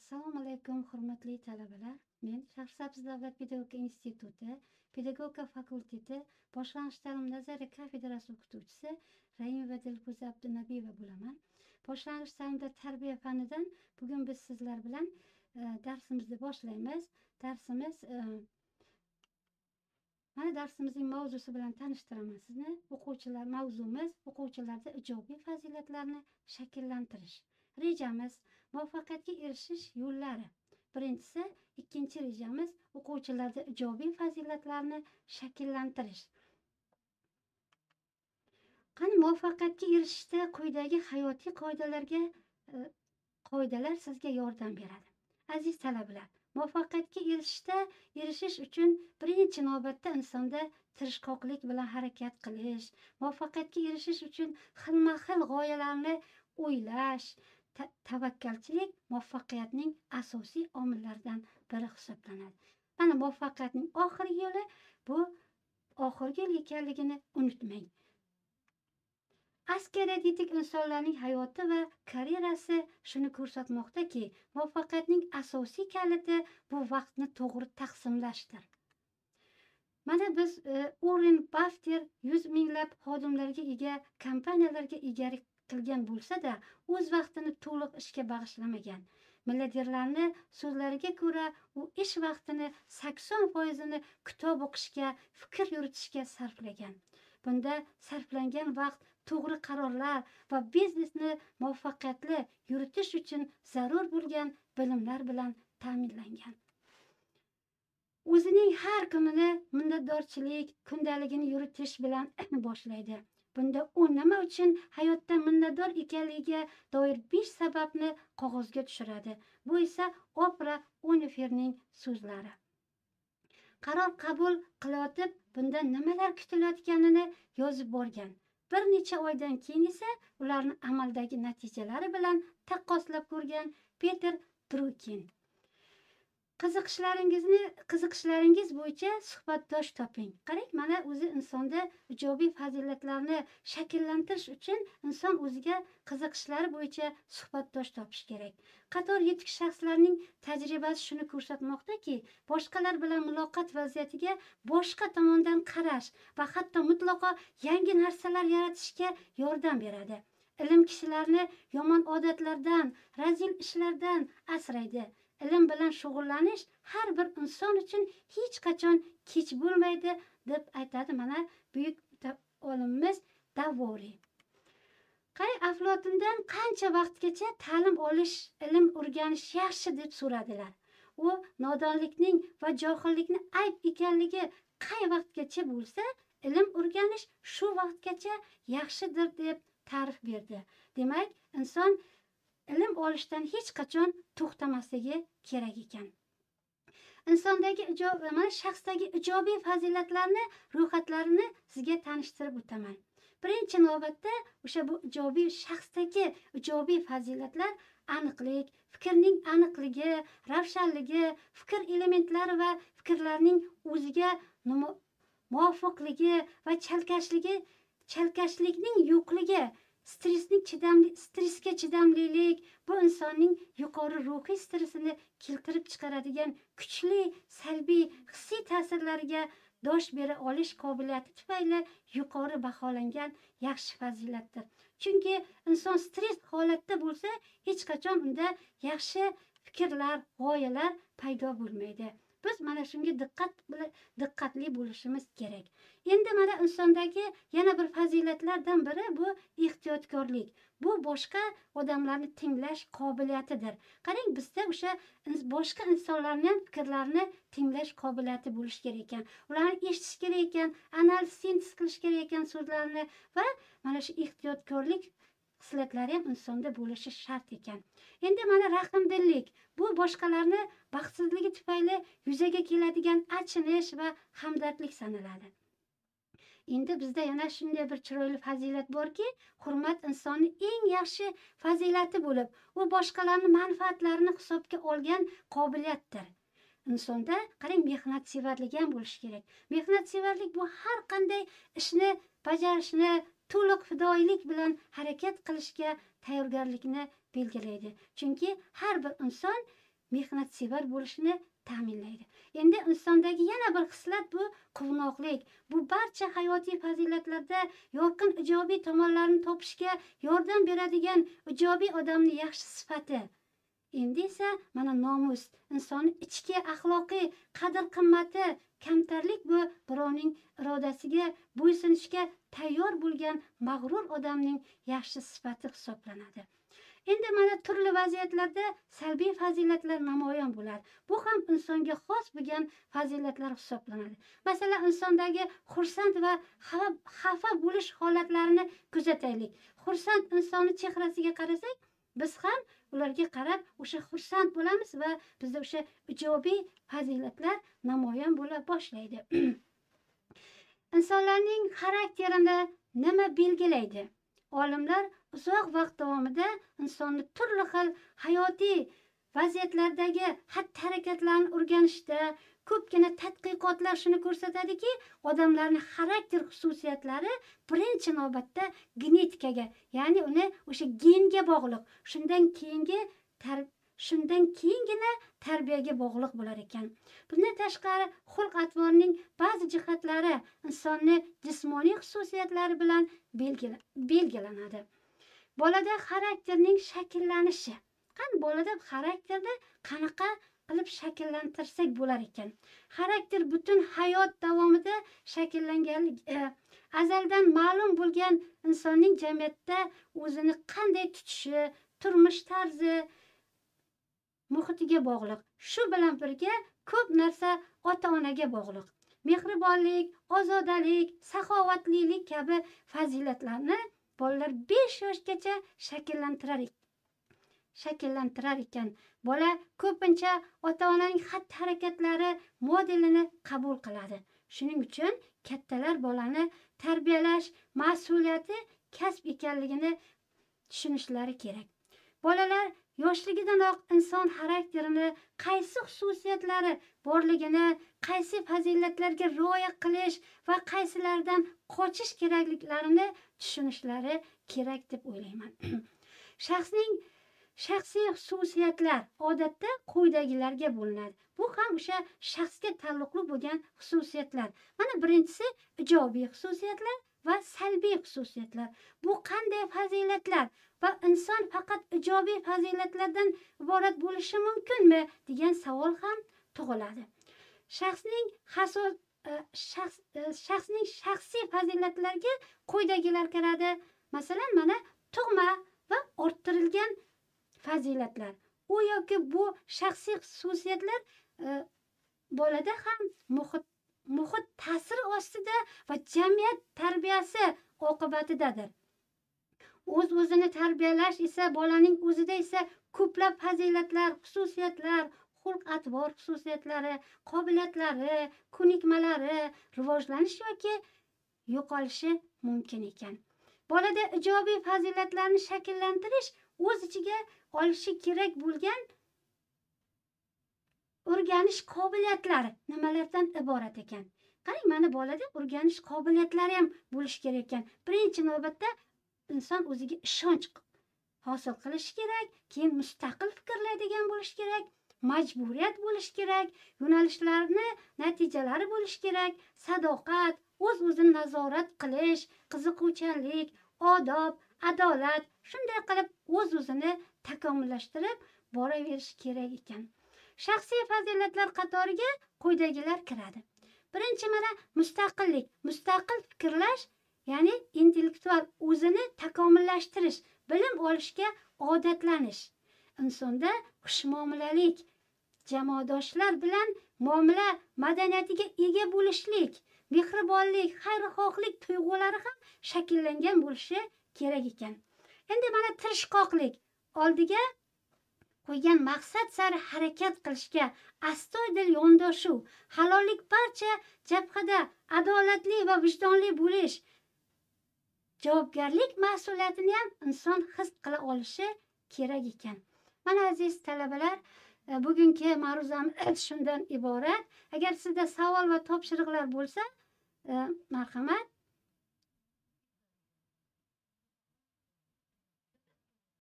Assalomu alaykum, hurmatli talabalar. Men Shahrisabz davlat pedagogika instituti pedagogika fakulteti boshlang'ich ta'lim nazariya kafedrasi o'qituvchisi Raimova Dilfuza Abdunabiyeva bo'laman. Boshlang'ich ta'limda tarbiya fanidan bugun biz sizlar bilan darsimizni boshlaymiz. Darsimiz mana darsimizning mavzusi bilan tanishtiraman sizni. O'quvchilar, mavzumiz o'quvchilarda ijobiy fazilatlarni shakllantirish. Rejamiz muvaffaqiyatga erishish yo'llari. Birinchisi, ikkinchi rejamiz o'quvchilarda ijobiy fazilatlarni shakllantirish. Qani muvaffaqiyatga erishishda quyidagi hayotiy qoidalar sizga yordam beradi. Aziz talabalar, muvaffaqiyatga erishish uchun birinchi navbatda insonda tirishqoqlik bilan harakat qilish, muvaffaqiyatga erishish uchun xilma-xil g'oyalarni o'ylash, tavakkalchilik muvaffaqiyatning asosiy omillaridan biri hisoblanadi. Mana muvaffaqiyatning oxirgi yo'li bu oxirgi yo'l ekanligini unutmang. Askariy yetuk insonlarning hayoti va karyerasi shuni ko'rsatmoqdaki, muvaffaqiyatning asosiy kaliti bu vaqtni to'g'ri taqsimlashdir. Mana biz Uorren Baffet 100 minglab xodimlarga ega kompaniyalarga egalik qilgan bo'lsa-da, o'z vaqtini to'liq ishga bag'ishlamagan. Milliarderlarning so'zlariga ko'ra, u ish vaqtini 80%ni kitob o'qishga, fikr yuritishga sarflagan. Bunda sarflangan vaqt to'g'ri qarorlar va biznesni muvaffaqiyatli yuritish uchun zarur bo'lgan bilimlar bilan ta'minlangan. O'zining har kunini minnatdorchilik kundaligini yuritish bilan boshlaydi. Bunda u nima uchun hayotda minnatdor ekanligiga doir 5 sababni qog'ozga tushiradi. Bu esa Opra Uinfreyning so'zlari. Qaror qabul qilayotib, bunda nimalar kutilayotganini yozib borgan. Bir necha oydan keyin esa ularni amaldagi natijalari bilan taqqoslab ko'rgan Peter Drucker. Qiziqishlaringiz bo'yicha suhbatdosh toping. Qarang, mana o'zi insonda ijobiy fazilatlarni shakllantirish uchun inson o'ziga qiziqishlari bo'yicha suhbatdosh topish kerak. Qator yetuk shaxslarning tajribasi shuni ko'rsatmoqdaki, boshqalar bilan muloqot vaziyatiga boshqa tomondan qarash va hatto mutlaqo yangi narsalar yaratishga yordam beradi. Ilm kishilarni yomon odatlardan, razil ishlardan asraydi. Ilm bilan shug'ullanish har bir inson uchun hech qachon kech bo'lmaydi, deb aytadi mana buyuk olimimiz Davoriy. Qarang, Aflotundan qancha vaqtgacha ta'lim olish, ilm o'rganish yaxshi deb so'radilar. U nodonlikning va johillikning ayb ekanligi qay vaqtgacha bo'lsa, ilm o'rganish shu vaqtgacha yaxshidir deb ta'rif berdi. Demak, inson ilm olishdan hech qachon to'xtamasligi kerak ekan. Insondagi mana shaxsdagi ijobiy fazilatlarni ro'yxatlarini sizga tanishtirib o'taman. Birinchi navbatda o'sha bu ijobiy shaxsdagi ijobiy fazilatlar aniqlik, fikrning aniqligi, ravshanligi, fikr elementlari va fikrlarning o'ziga muvofiqligi va chalkashlikning yo'qligi, stressga chidamlilik bu insonning yuqori ruhiy stressini keltirib chiqaradigan kuchli salbiy hissiy ta'sirlarga dosh bera olish qobiliyati tufayli yuqori baholangan yaxshi fazilatdir. Chunki inson stress holatda bo'lsa, hech qachon unda yaxshi fikrlar, g'oyalar paydo bo'lmaydi. Biz mana shunga diqqatli bo'lishimiz kerak. Endi mana insondagi yana bir fazilatlardan biri bu ehtiyotkorlik. Bu boshqa odamlarni tinglash qobiliyatidir. Qarang, bizda o'sha boshqa insonlarning ham fikrlarini tinglash qobiliyati bo'lishi kerak ekan. Ularni eshitish kerak ekan, analiz, sintez qilish kerak ekan so'zlarini va mana shu ehtiyotkorlik xislatlari ham insonda bo'lishi shart ekan. Endi mana rahmdillik. Bu boshqalarni baxtsizligi tufayli yuzaga keladigan achinish va hamdardlik sanaladi. Endi bizda yana shunday bir chiroyli fazilat borki, hurmat insonning eng yaxshi fazilati bo'lib, u boshqalarning manfaatlarini hisobga olgan qobiliyatdir. Insonda qarang, mehnatsevarlik ham bo'lishi kerak. Mehnatsevarlik bu har qanday ishni bajarishni to'liq fidoyilik bilan harakat qilishga tayyorgarlikni belgilaydi. Chunki har bir inson mehnatsevar bo'lishini ta'minlaydi. Endi insondagi yana bir xislat bu quvnoqlik. Bu barcha hayotiy fazilatlarda yorqin ijobiy tomonlarni topishga yordam beradigan ijobiy odamning yaxshi sifati. Endi esa mana nomus, insonning ichki axloqiy qadr-qimmati, kamtarlik bu birovning irodasiga bo'ysunishga tayyor bo'lgan mag'rur odamning yaxshi sifati hisoblanadi. Endi mana turli vaziyatlarda salbiy fazilatlar namoyon bo'ladi. Bu ham insonga xos bo'lgan fazilatlar hisoblanadi. Masalan, insondagi xursand va xafa bo'lish holatlarini kuzataylik. Xursand insonning chehrasiga qarasak, biz ham ularga qarab o'sha xursand bo'lamiz va bizda o'sha ijobiy fazilatlar namoyon bo'la boshlaydi. Insonlarning xarakterini nima belgilaydi? Olimlar uzoq vaqt davomida insonni turli xil hayotiy vaziyatlardagi xatti-harakatlarni o'rganishda ko'pgina tadqiqotlar shuni ko'rsatadiki, odamlarning xarakter xususiyatlari birinchi navbatda genetikaga, ya'ni uni o'sha genga bog'liq, shundan keyingina tarbiyaga bog'liq bo'lar ekan. Bundan tashqari, xulq-atvorning ba'zi jihatlari insonni jismoniy xususiyatlari bilan belgilanadi. Bolada xarakterning shakllanishi. Qani bolada xarakterni qanaqa qilib shakllantirsak bo'lar ekan? Xarakter butun hayot davomida shakllanganlik, azaldan ma'lum bo'lgan insonning jamiyatda o'zini qanday tutishi, turmush tarzi, muhitiga bog'liq. Shu bilan birga ko'p narsa ota-onaga bog'liq. Mehribonlik, ozodalik, saxovatlilik kabi fazilatlarni bolalar 5 yoshgacha shakllantirar ekan. Bola ko'pincha ota-onaning xatti-harakatlari modelini qabul qiladi. Shuning uchun kattalar bolani tarbiyalash mas'uliyati kasb ekanligini tushunishlari kerak. Bolalar yoshligidanoq inson xarakterini qaysi xususiyatlari borligini, qaysi fazilatlarga rioya qilish va qaysilaridan qochish kerakliklarini tushunishlari kerak deb o'ylayman. Shaxsning shaxsiy xususiyatlar odatda quyidagilarga bo'linadi. Bu ham o'sha shaxsga taalluqli bo'lgan xususiyatlar. Mana birinchisi ijobiy xususiyatlar va salbiy xususiyatlar. Bu qanday fazilatlar va inson faqat ijobiy fazilatlardan iborat bo'lishi mumkinmi degan savol ham tug'iladi. Shaxsning shaxsiy fazilatlarga quyidagilar kiradi. Masalan, mana tug'ma va orttirilgan fazilatlar. U yoki bu shaxsiy xususiyatlar bolada ham muhit ta'siri ostida va jamiyat tarbiyasi oqibatidadir. O'z-o'zini tarbiyalash esa bolaning o'zida esa ko'plab fazilatlar, xususiyatlar, xulq-atvor xususiyatlari, qobiliyatlari, ko'nikmalari rivojlanish yoki yo'qolishi mumkin ekan. Bolada ijobiy fazilatlarni shakllantirish o'z ichiga olishi kerak bo'lgan o'rganish qobiliyatlari nimalardan iborat ekan? Qarang, mana bolada o'rganish qobiliyatlari ham bo'lishi kerak ekan. Birinchi navbatda inson o'ziga ishonch hosil qilishi kerak, keyin mustaqil fikrlaydigan bo'lishi kerak, majburiyat bo'lishi kerak, yo'nalishlarni natijalari bo'lishi kerak, sadoqat, o'z-o'zini nazorat qilish, qiziquvchanlik, odob, adolat, shunday qilib o'z-o'zini takomillashtirib boraverish kerak ekan. Shaxsiy fazilatlar qatoriga quyidagilar kiradi. Birinchi mana mustaqillik, mustaqil fikrlash, ya'ni intellektual o'zini takomillashtirish, bilim olishga odatlanish. Insonda xushmuomalalik, jamoadoshlar bilan muomala madaniyatiga ega bo'lishlik, mehribonlik, xayrixohlik tuyg'ulari ham shakllangan bo'lishi kerak ekan. Endi mana tirishqoqlik, oldiga qo'ygan maqsad sari harakat qilishga astoydil yondashuv, halollik barcha jabhada adolatli va vijdonli bo'lish, javobgarlik mas'uliyatini ham inson his qila olishi kerak ekan. Mana aziz talabalar, bugungi ma'ruzamiz shundan iborat. Agar sizda savol va topshiriqlar bo'lsa, marhamat.